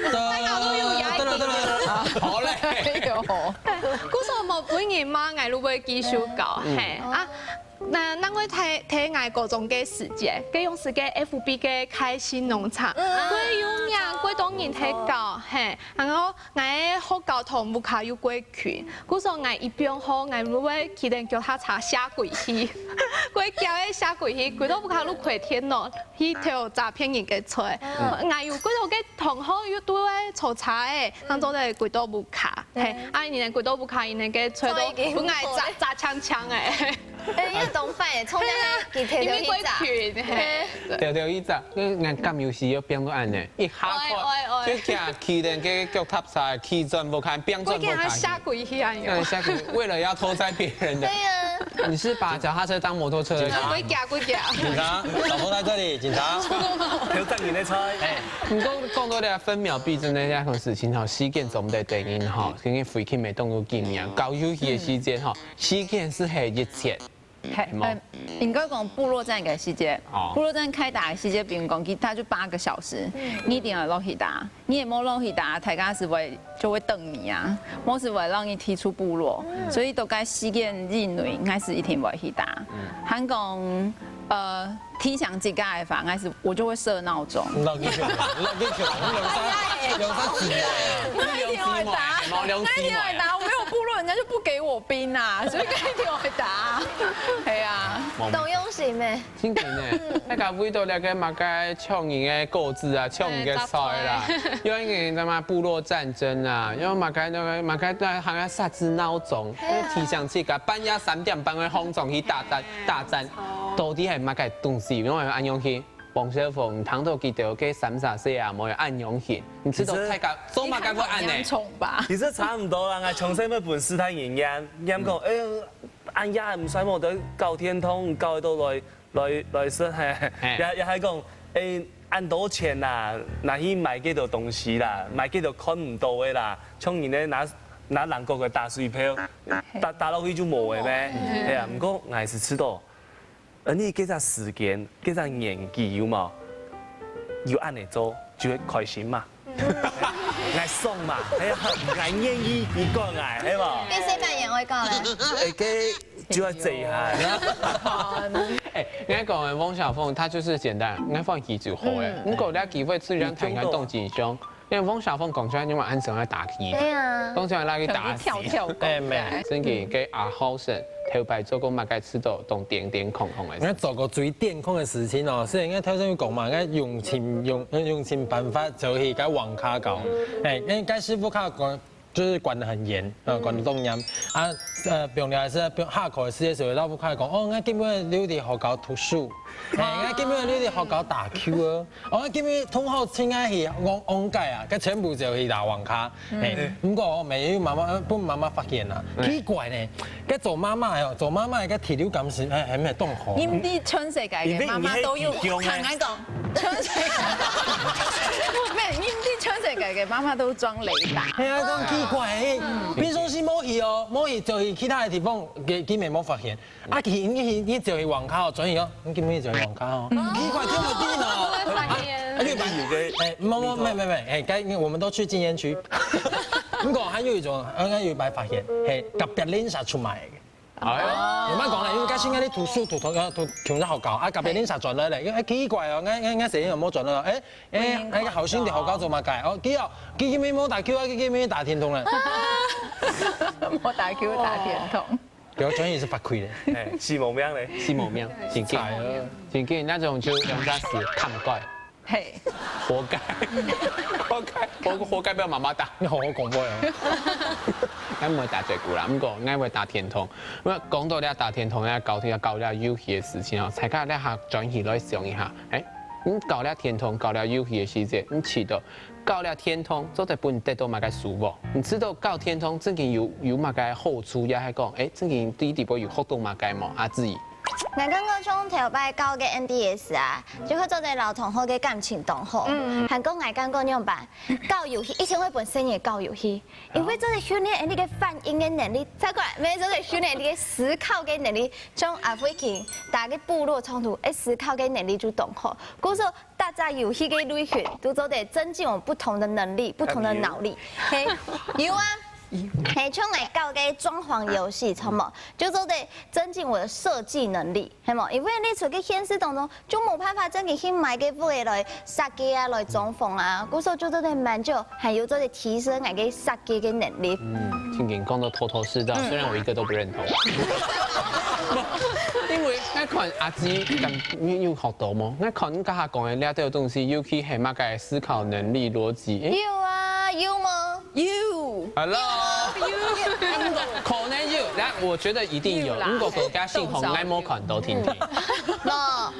得了，得了，得了，好嘞。哎喲，故所無分人罵，𠊎就會繼續搞，係啊。該該𠊎在在𠊎高中个時節，該央時个FB个開心農場，會有名，會多人在搞，係，然後 𠊎个學校同屋下又過近，故所𠊎一放學，𠊎就會騎等腳踏車踅歸去，過遽个踅歸去，歸到屋下就開電腦，去偷詐騙人个菜。𠊎有幾多个同學又都會坐車仔，當做得歸到屋下，係，啊，人歸到屋下，人个菜都分𠊎炸炸嗆嗆欸。 哎，你个當壞欸，衝著佢偷偷去炸。因為過近，係。偷偷去炸，該𠊎敢有時也變到恁樣，一下就騎騎等該腳踏車騎轉屋下，變轉屋下去。過去還踅歸去恁樣。對，踅歸，為了要偷摘別人的。對啊。你是把腳踏車當摩托車來騎？過遽，過遽。警察，小偷在這裡，警察。偷佔人的菜。哎，毋過講到這分秒必爭个這項事情吼，時間總得等人吼，因為回去無當有經驗，搞遊戲个時間吼， 時間係一切，係無？呃，應該講部落戰个時節，哦。部落戰開打个時節，比如講，佢他就八個小時，你一定要落去打。你若無落去打，大家係會就會等你啊，無係會讓你踢出部落。所以都該時間以內，應該係一定會去打。還講，呃，提醒自家个話，應該係我就會設鬧鐘。鬧鐘，鬧鐘，鬧鐘，鬧鐘。那一定會打。兩姊妹啊。那一定要打，我没有部落，人家就不给我兵啊，所以一定要打。哎呀，當用心咩？真个呢，大家為到這个麼个搶人个果子啊，搶人个菜啦，又因為什麼部落戰爭啊，又麼个那个麼个那還要設置鬧鐘，提醒自家半夜三點半會䟘床去打戰打戰，到底係麼个東西？因為恁樣去。 黃小鳳，你聽到佢兜个三儕細啊，無有恁樣形，你知道大家做麼个會恁呢？養蟲吧。其實差毋多啦，𠊎從細妹本事太人家，人講，哎，恁夜毋使無得搞電筒，搞到來來來食嘿，也也還講，哎，恁多錢啦，拿去買幾多東西啦，買幾多看毋到个啦，像人呢拿拿人國个打水漂，打打落去就無个咩，係啊，毋過𠊎係知道。 而你這隻時間，這隻年紀有無？有恁樣做，就會開心嘛。𠊎爽嘛，哎呀，𠊎願意你管𠊎，係無？變細半年會講了。哎，這就要這一下。哎，應該講王小鳳，她就是簡單，應該放棄就好哎。如果大家機會出去談談動景胸， 因為王小鳳講出來，你嘛很想要打佢，對啊，講出來那個打死，跳跳狗哎，沒，真个，該阿豪生頭擺做過麼个事都當癲癲狂狂个事。我做過最癲狂个事情哦，係應該頭先有講嘛，應該用盡用用盡辦法就去該網咖搞，哎，因為該師傅卡管就是管得很嚴，呃，管得當嚴啊，呃，平常還是平下課个時節，老師卡講，哦，𠊎今日留在學校讀書，哎，𠊎今日留在學校打球啊。 哦，今日同學請𠊎去往往屆啊，該全部就去打網咖。嘿，毋過哦，每日媽媽呃，分媽媽發現啦，奇怪呢，該做媽媽个哦，做媽媽个該第六感係，哎，還沒動好。你知全世界个媽媽都有，你被你被坦白講，全世界，沒有，你知全世界个媽媽都裝雷達。哎呀，真奇怪，哎，平常時無去哦，無去就去其他个地方，佢佢乜無發現。 啊，佢佢佢就去網咖哦，轉去哦，你今日就去網咖哦，奇怪，聽毋知呢。啊，你有个哎，沒沒沒沒沒，哎，該我們都去禁菸區。如果還有一種，剛剛有一擺發現，嘿，隔壁鄰舍出賣个。哎呀，有沒有講了？因為該現在你讀書讀讀呃讀讀到學校，啊，隔壁鄰舍轉來了，哎，奇怪哦，𠊎𠊎𠊎細人有無轉來哦？哎哎，那個好心的學校做麼个？哦，佢哦，佢今日無打球啊，佢今日打電動了。我打球打電動。 對，轉去係罰跪个。哎，死無命咧。死無命，真个，慘啊！真个，那種就用隻手砍過，嘿，活該，活該，活活該被媽媽打。你好好講話哦。𠊎毋會打嘴鼓啦，毋過𠊎會打電動。因為講到這打電動，這搞天搞這遊戲个事情哦，大家這下轉起來想一下，哎，你搞這電動，搞這遊戲个時節，你試著搞這電動，做得分你得到麼个收穫？你知道搞電動正經有有麼个好處，也係講，哎，正經對底背有學到麼个無？阿志。 𠊎感覺像頭擺搞个N D S啊，就會做得摎同學个感情當好。還過𠊎感覺仰般，搞遊戲一定會分細人搞遊戲，因為做得訓練你个反應个能力，再過來，乜做得訓練你个思考个能力。像阿輝佢，大家部落衝突，誒，思考个能力就當好。故所，大家遊戲个類型都做得增進我們不同的能力、不同的腦力。嘿，有啊。 嘿，像𠊎搞个裝潢遊戲，著無？就做得增進我的設計能力，係無？因為你出去現實當中，就無辦法正經去買个屋仔來設計啊，來裝潢啊，故所就做得滿足，還有做得提升𠊎个設計个能力。嗯，聽你講到頭頭是道，雖然我一個都不認同。因為𠊎看阿志，你有學到無？𠊎看你剛才講个這兜東西，尤其係麼个思考能力、邏輯，誒，有啊，有無？ 有， Hello，可能有，但我覺得一定有。有啦。如果國家信號，應該沒看到聽聽。不，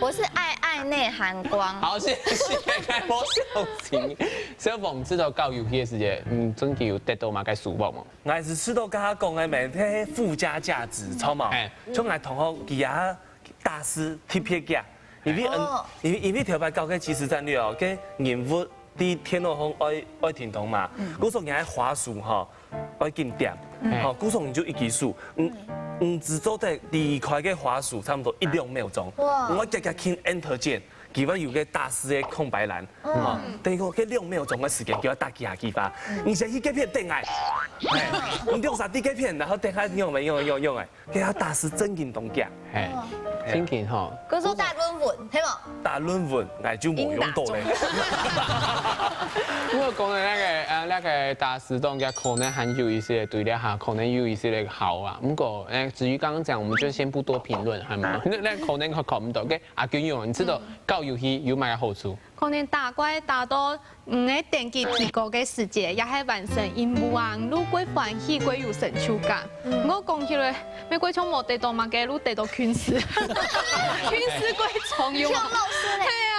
我是愛愛內涵光。好，謝謝，應該沒有聽。小鳳知道搞遊戲个時節，嗯，真个有得到麼个收穫無？𠊎係知道剛剛講个咩，該附加價值，著無？哎。像𠊎同學佢也打字特別遽，因為嗯，因為因為頭擺搞个即時戰略哦，該人物在電腦項愛愛停動嘛，故所人个滑鼠吼，愛緊點，吼，故所你就一直輸，嗯，嗯，只做得離開个滑鼠差不多一兩秒鐘，哇我遽遽撳Enter鍵，佢會有个打字个空白欄，啊，等於講，該兩秒鐘个時間，佢愛打幾下句話，你先去該片等𠊎，哎，你兩三滴該片，然後等下用个用个用个，該下打字正經當遽。嘿，正經吼。可是打論文，係無？打論文，𠊎就無用到咧。不過講到那個呃那個打字當遽，可能還有一些對了哈，可能有一些个好啊。不過哎，至於剛剛講，我們就先不多評論，好嗎？那那可能考考不懂，OK？阿君勇，你知道搞遊戲有麼个好處？可能打怪打到嗯个等級提高个時節，也係完成任務啊，你會過歡喜，過有成就感。毋過講起來，每過像無得到麼个，你得到近視，近視過重要。像老師咧。係啊。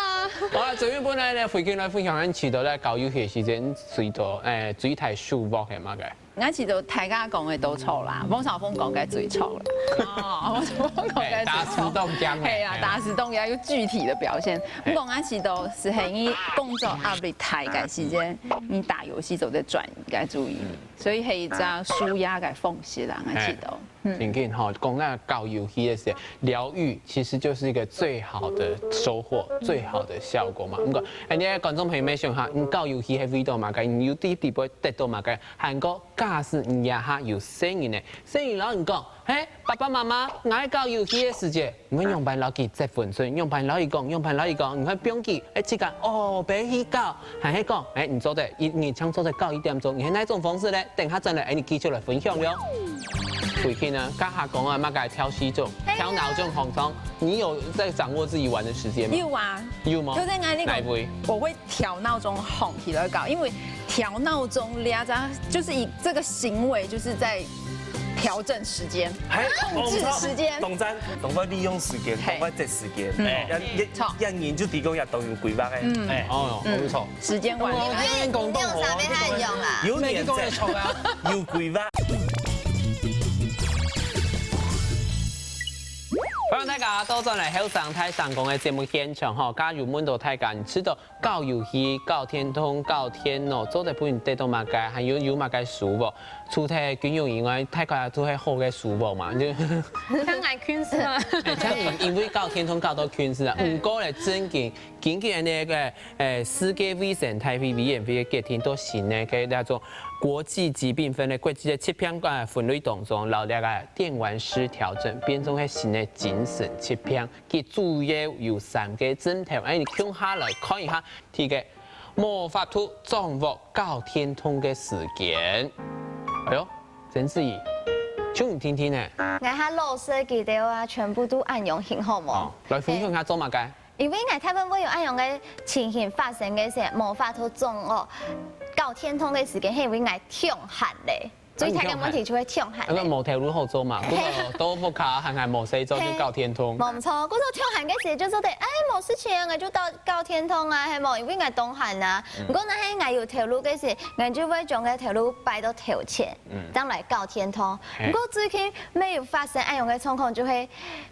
好了，最後本來呢，回去來分享，你試著咧搞遊戲个時間，試著誒最大收穫係麼个？ 𠊎試著大家講个都著啦，翁小鳳講个最著啦。哦，翁小鳳講个最著。打字當遽。係啊，打字當遽有具體的表現。毋過𠊎試著係你工作壓力大个時間，你打遊戲做得轉移个注意力，所以係一隻舒壓个方式啦，𠊎試著。 正經吼，講到搞遊戲个時，療癒其實就是一個最好的收穫，最好的效果嘛。毋過，哎，你个觀眾朋友們想哈，你搞遊戲係為著麼个？你有在底背得到麼个？還過假使你這下有細人呢，細人摎你講，嘿，爸爸媽媽，𠊎搞遊戲个時節，你會仰般摎佢接分寸？仰般摎佢講？仰般摎佢講？你會放佢，哎，自家哦，別去搞。 還係講，哎，你做得一日淨做得搞一點鐘，你係哪種方式呢？等下轉來，哎，你繼續來分享喲。回去呢，剛才講啊，麼个調時鐘、調鬧鐘、䟘床，你有在掌握自己玩的時間嗎？有啊，有嗎？就在哪裡哪一位？我會調鬧鐘䟘起來搞，因為調鬧鐘咧，這樣就是以這個行為就是在調整時間，還控制時間。當讚，當會利用時間，嘿當會節時間，嗯一著一人就提供一當有規劃个。嗯，哎，哦，沒錯。時間管理。我跟你講，你有啥被他用啦？有年每個講得節，錯啊。有規劃。歡迎大家倒轉來後生大聲公个節目現場吼，剛有問到大家，你知道搞遊戲、搞電動、搞電腦，做得分你得到麼个，還有有麼个收穫？除忒軍用以外，大家都係好个收穫嘛，就。像𠊎近視嘛。哎，像你因為搞電動搞到近視啊，毋過咧，正經根據那個誒世界衛生大會委員會个決定，到新个个那種國際疾病分類，國際个疾病个分類當中，摎這個電玩失調症變成係新个精神疾病。佢主要有三個症頭，哎，你共下來看一下，第一個，無法度掌握搞電動个時間。哎喲，曾志怡，就你聽聽呢。 𠊎下老實佢兜啊，全部都恁樣形好無？哦，來分享一下做麼个？因為𠊎大部分會有恁樣个情形發生个時，無法度掌握搞電動个時間，係因為𠊎忒閒咧。最大个問題就係忒閒咧。因為無頭路好做嘛，不過都屋下閒閒無事做就搞電動。無毋著，故所忒閒个時就做得，哎，無事情啊，𠊎就搞搞電動啊，係無？因為𠊎當閒啊。毋過若係𠊎有頭路个時，𠊎就會將个頭路擺到頭前，正來搞電動。嘿毋過最近乜有發生恁樣个狀況，就係，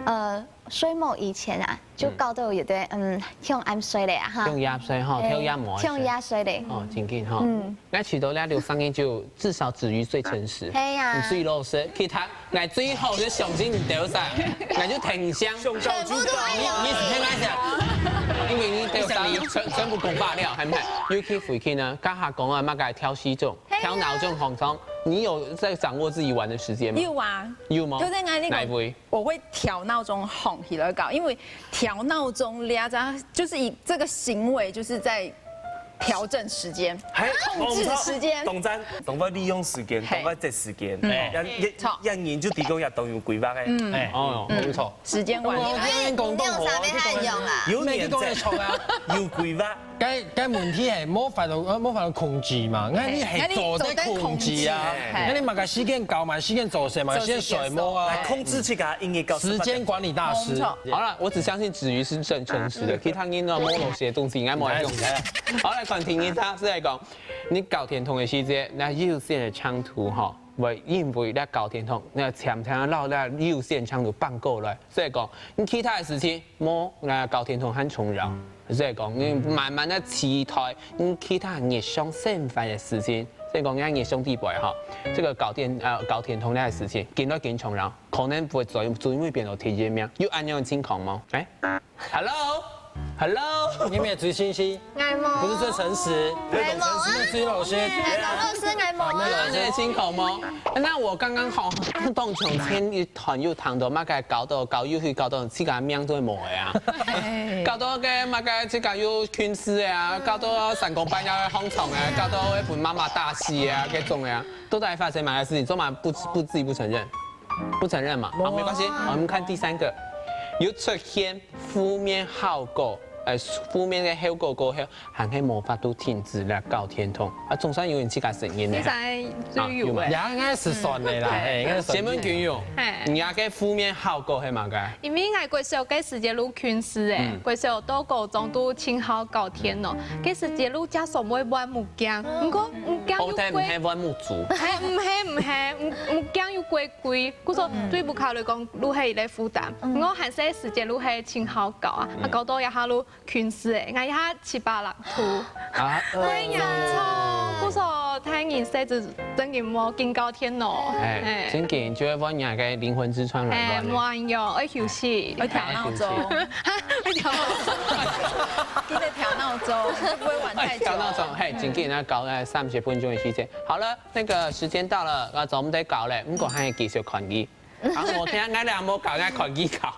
呃，睡目以前啊，就搞到有點，嗯，忒暗睡咧啊哈。忒夜睡吼，忒夜無睡。忒夜睡咧。哦，正經吼。嗯。 𠊎試著這兩三年就至少子瑜最誠實。係啊你最老實，其他𠊎最好就相信你兜儕，𠊎就聽相。上高就高。你你是聽𠊎講，因為你兜儕全全部講罷了，係毋係？尤其回去呢，剛下講啊，麼个調時鐘、調鬧鐘䟘床，你有在掌握自己玩的時間嗎？有啊，有嗎？就在哪裡哪一位？我會調鬧鐘䟘起來搞，因為調鬧鐘咧，這樣就是以這個行為就是在調整時間，還控制時間。當讚，當會利用時間，嘿當會節時間，嗯一一一人就提供一當有規劃个。嗯，哎，哦，沒錯。時間管理。我跟你講，你有啥被他用啦？有年每個講得節，錯啊。有規劃，該該問題係無法度，呃，無法度控制嘛。該你係做得控制啊。嘿該你麼个時間搞，麼个時間做事，麼个時間睡目啊來。控制自家一日搞時間管理大師。沒錯。好了，我只相信子瑜是真誠實的，其他人呢，無老實个東西，應該無人用。好，來看第二條，係來講，你搞電動个時節，該有線个長途吼，會因為你搞電動，該常常落該有線長途放過來，所以講，你其他个事情，無該搞電動還重要。所以講，你慢慢个取代你其他日常生活个事情。所以講，你日常底背吼，這個搞電呃搞電動該个事情，緊來緊重要。 可能會最最尾變到第一名，有恁樣个情況無？哎，Hello， Hello，你們也最清晰，愛慕，不是最誠實。愛慕啊，那最老實，愛慕老師，愛慕好，那啊。老師辛苦嗎？那我剛剛好，當從前一段有談到，麼个搞到搞又去搞到自家命都無个啊，搞到个麼个自家有近視个啊，搞到三更半夜要上床个，搞到會分媽媽打死个啊，這種个啊，都在發生麼个事情，做麼个不不自己不承認？不承認嘛，好，沒關係，好，我們看第三個，有出現負面效果，呃，負面个效果過後， 還係無法度停止來搞電動，啊，總算有人自家承認呢。第三最有啊誒，有嘛也應該係算个啦，嘿，應該係算請問君勇，嘿你个負面效果係麼个？因為𠊎國小个時節就近視誒，嗯國小到高中都盡好搞電腦，該時節就接受會換目鏡，毋過目鏡又貴，好歹毋係換目珠，係毋係毋係，目目鏡又貴貴，故所對屋下來講就係一個負擔。毋過還細時節就係盡好搞啊，啊搞到一下就 近視誒，𠊎一下七八六度。啊，會嚴重，故所大人細子真个莫緊搞電腦。哎，真緊就會換人个靈魂之窗來哎，換呢。莫用，愛休息。愛調鬧鐘，愛調鬧鐘。記得調鬧鐘，就不會玩太久。調鬧鐘，嘿，真緊，那搞个三十分鐘个時間。好了，那個時間到了，那咱們得搞了，毋過還繼續看佢。啊，我聽，𠊎倈無搞，𠊎看佢搞，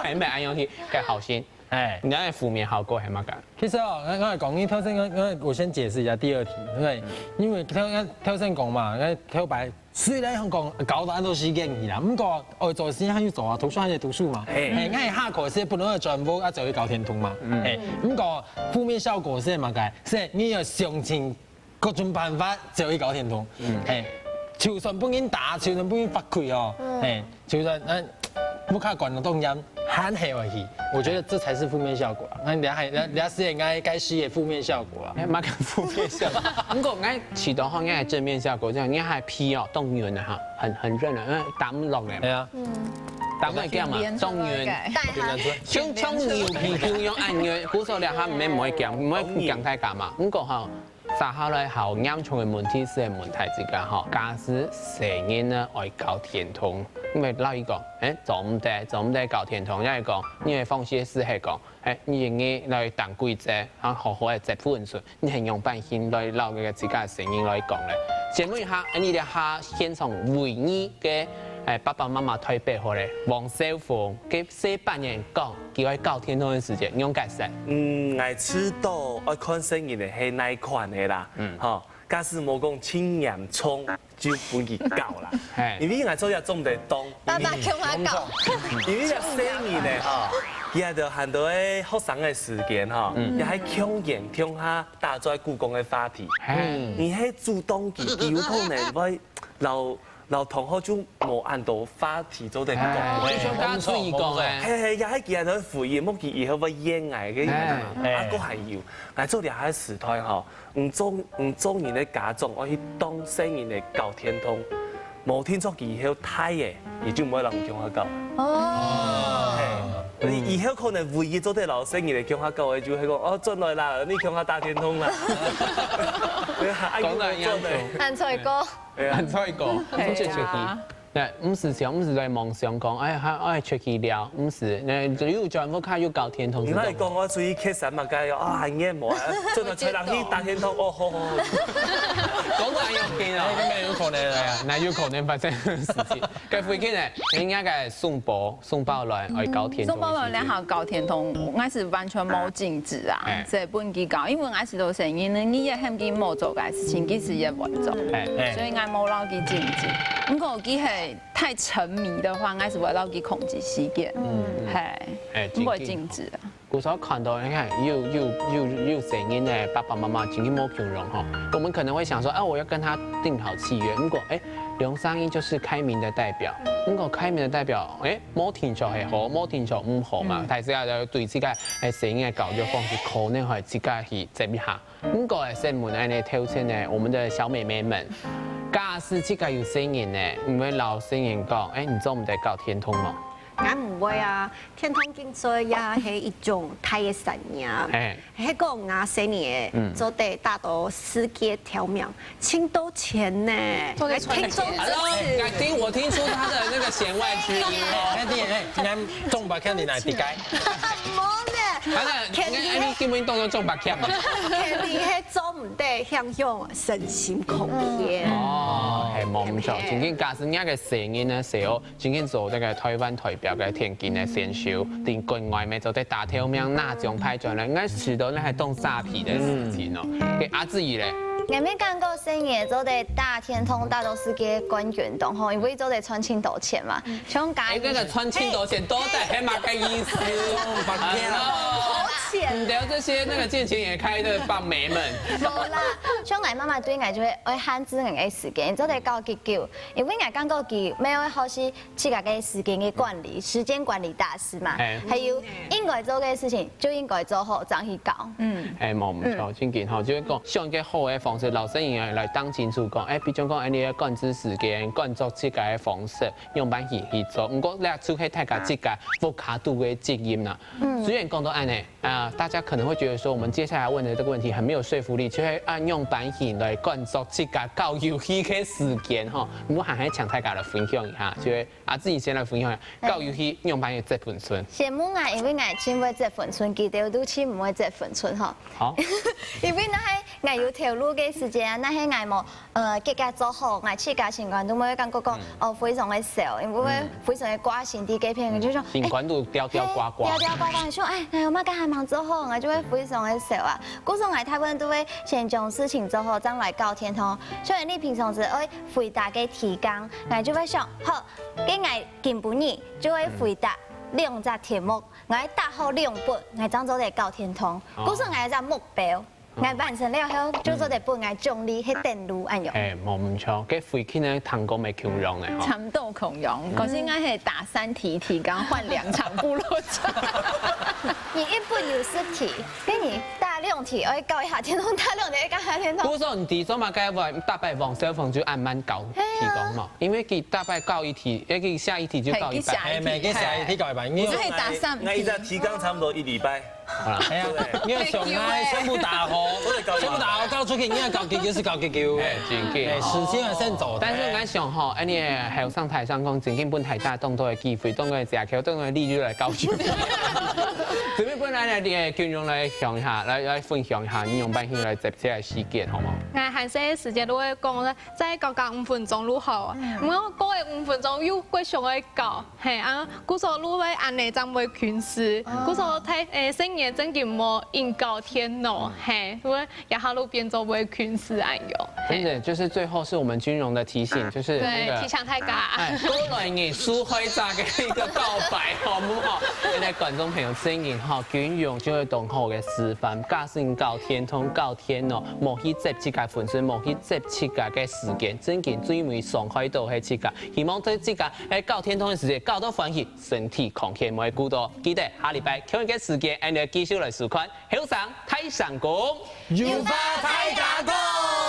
還沒安樣去，該好心。哎，你个負面效果係麼个？其實哦，我我講，因為頭先我我我先解釋一下第二題，對，因為頭頭先講嘛，我頭擺雖然講搞到恁多時間去啦，毋過愛做事還有做啊，讀書還係讀書嘛，嘿嘿，𠊎下課時本來愛轉屋啊，走去搞電動嘛，嘿，毋過負面效果係麼个？係你要想盡各種辦法走去搞電動，嘿，就算分人打，就算分人罰跪哦，嘿，就算嗯，屋下管到當嚴，還係愛去。我覺得這才是負面效果啊。那你還你你還是應該該是也負面效果啊。哎，麼个負面效果？毋過𠊎試著吼，𠊎正面效果，這樣𠊎還皮哦，當軟啊哈，很很韌啊，因為打毋落來嘛，對啊，打毋落來嘛，當軟。帶他，像像牛皮球樣恁軟，故所了下毋免毋會驚，毋會驚太加嘛。毋過吼，打下來好嚴重个問題係問題這個吼，假使細人呢愛搞電動，因為老師講，哎，做毋得，做毋得搞電動，因為講，因為放學時係講，哎，你應該來當規則，啊，好好个接分數。 你係仰般形來摎个自家个細人來講咧？請問一下，你這下現場唯一个，誒，爸爸媽媽代表好咧，黃少峰，佢細半年講，佢愛搞電動个時節，仰解釋？嗯，𠊎知道愛看細人仔係哪款个啦，吼，假使無講盡嚴重，就分佢搞啦。嘿因為𠊎做也做毋得當，爸爸共下搞，因為這細人仔吼，佢還在還在學生个時間吼，也係共言共下打嘴鼓講个話題。嘿，你係主動佢，佢有可能會摎摎同學就無恁多話題做得講。哎，就像剛剛春雨講个，嘿嘿，也係佢還在回憶，莫佢以後會厭𠊎个人嘛。哎啊，閣還有，𠊎做這下个時代吼，毋做毋做人个家長，愛去當細人仔搞電動，無定著佢以後大个，佢就毋會摎你共下搞。哦，嘿，你以後可能唯一做得摎細人仔共下搞个，就係講，哦，轉來啦，你共下打電動啦。對啊，哎，講到一樣轉來。看出來過，對啊很菜狗，嘿不是出去啊。對，毋係想，毋係在夢想講，哎，還愛出去尞，毋係，那有轉屋下又搞電動，你哪會講我出去蹶山嘛，該哦，啊，還厭無啊，轉來帶人去打電動，哦，好好好。講到一樣去了。那有可能啊。哎呀，那有可能發生的事情。該附近呢，應該个送包，送包來，愛搞電動。送包來，你好搞電動，𠊎係完全無禁止啊哎，這分佢搞，因為𠊎係老細人呢，你也喊佢莫做个事情，其實也會做，哎，哎所以𠊎無摎佢禁止。如果佢係太沉迷的話，𠊎係會摎佢控制時間，嘿，哎，毋會禁止啊。我所看到，你看，有有有有細人呢，爸爸媽媽真的無共樣吼。我們可能會想說，啊，我要跟他定好契約。如果哎，兩三一就是開明的代表，如果開明的代表，哎，無定著係好，無定著毋好嘛，但是要對這個哎細人的教育方式，可能會自家去接一下。如果哎，先問恁呢頭前呢，我們的小妹妹們，假使自家有細人呢，毋會摎細人講，哎，你做毋得搞電動無？ 𠊎毋會啊，電動競賽也係一種大个產業。哎，係講𠊎細人仔做得打到世界頭名，盡多錢呢。做得賺錢聽眾支 Hello，持。來聽我聽出他的那個弦外之音哦。哎，你哎，你看中吧，看你哪一個？無呢，反正你看，哎，你根本當作中白忒嘛。肯定係做毋得享用身心空間。哦，係，無毋著。正經假使若个細人呢，係哦，正經做這個台灣代表个田徑个選手，在國外乜做得打頭名，拿獎牌轉來，應該試著該係當沙皮个事情哦。該阿志怡咧？𠊎乜感覺細人做得打田徑，打到世界冠軍當好，因為做得賺盡多錢嘛。像該哎，該個賺盡多錢，到底係麼个意思？中白忒。好錢。你聊這些那個見錢眼開的棒梅們。無啦，像𠊎媽媽對𠊎就會愛限制𠊎个時間，做得搞幾久，因為𠊎感覺佢沒有好是自家个時間个管理，時間管理大師嘛，哎。還有應該做个事情就應該做好，正去搞。嗯。哎，無毋著，正經吼，就係講，用一個好个方式，老師應該來當清楚講，哎，比如講，哎，你个管制時間、管制自家个方式， 樣般去去做。毋過這就係大家自家屋下肚个責任啦。雖然講到恁呢，啊，大家可能會覺得說，我們接下來問的這個問題很沒有說服力，就係愛樣般去來管制自家搞遊戲个時間吼。毋過還係請大家來分享一下，就係阿志怡先來分享一下，搞遊戲樣般去節分寸。先問𠊎，因為𠊎盡會節分寸，佢兜都盡毋會節分寸吼。好。因為該係𠊎有頭路个時間啊，該係𠊎無 呃，結果做好，𠊎自家心肝肚乜會感覺講，哦，非常个愁，因為非常个掛心在該片，就想，心肝肚吊吊掛掛。吊吊掛掛，想，哎，𠊎有麼个還吂做好，𠊎就會非常个愁啊。故所𠊎大部分都會先將事情做好，正來搞田徑。像你平常時愛回答个題綱，𠊎就會想，好，該𠊎今晡日就會回答兩隻題目，𠊎打好兩分，𠊎正做得搞田徑。故所𠊎有隻目標。 𠊎完成了後，就做得分𠊎獎勵，係等路恁樣。哎，無毋著，該回去呢，聽講乜共樣呢吼。差不多共樣，可是應該係打三題題綱換兩場部落場。你一本有十題，該你打兩題，愛搞一下田徑，打兩題愛搞一下田徑。故所你知做麼个會逐擺黃少峰就恁慢搞題綱嘛？因為佢逐擺搞一題，哎，佢寫一題就搞一擺。哎，每個寫一題搞一擺，你就可以打三題。那一張提纲差不多一禮拜。 好啦。哎呀，你要想啊，全部打好，全部打好，搞出去，你要搞幾久是搞幾久。哎，正經。哎，時間還算早的。但是𠊎想吼，哎，你後生大聲講，正經分大家當多个機會，當多个借口，當多个理由來搞出去。準備分來呢，你个觀眾來想一下，來來分享一下，你樣般去來接這个時間，好無？𠊎還細个時節都會講，再搞搞五分鐘就好啊。毋過過了五分鐘又過想愛搞。 嘿啊，故所就會恁呢正會近視，故所大，誒，細人正經無用到電腦，嘿，就會這下就變做會近視恁樣。真的，就是最後是我們君蓉的提醒，就是那個，對，提醒大家。哎，過來你受害者的一個告白，好不好？現在觀眾朋友，真的哈，君蓉就係當好个示範，假使你搞田徑，搞田徑，無去接自家分數，無去接自家个時間，真經最尾傷害到係自家。希望對自家 係搞田徑个時節，搞到歡喜，身體康健，毋會孤獨。記得下禮拜同一個時間，𠊎等繼續來收看《後生大聲公》，有話大家講。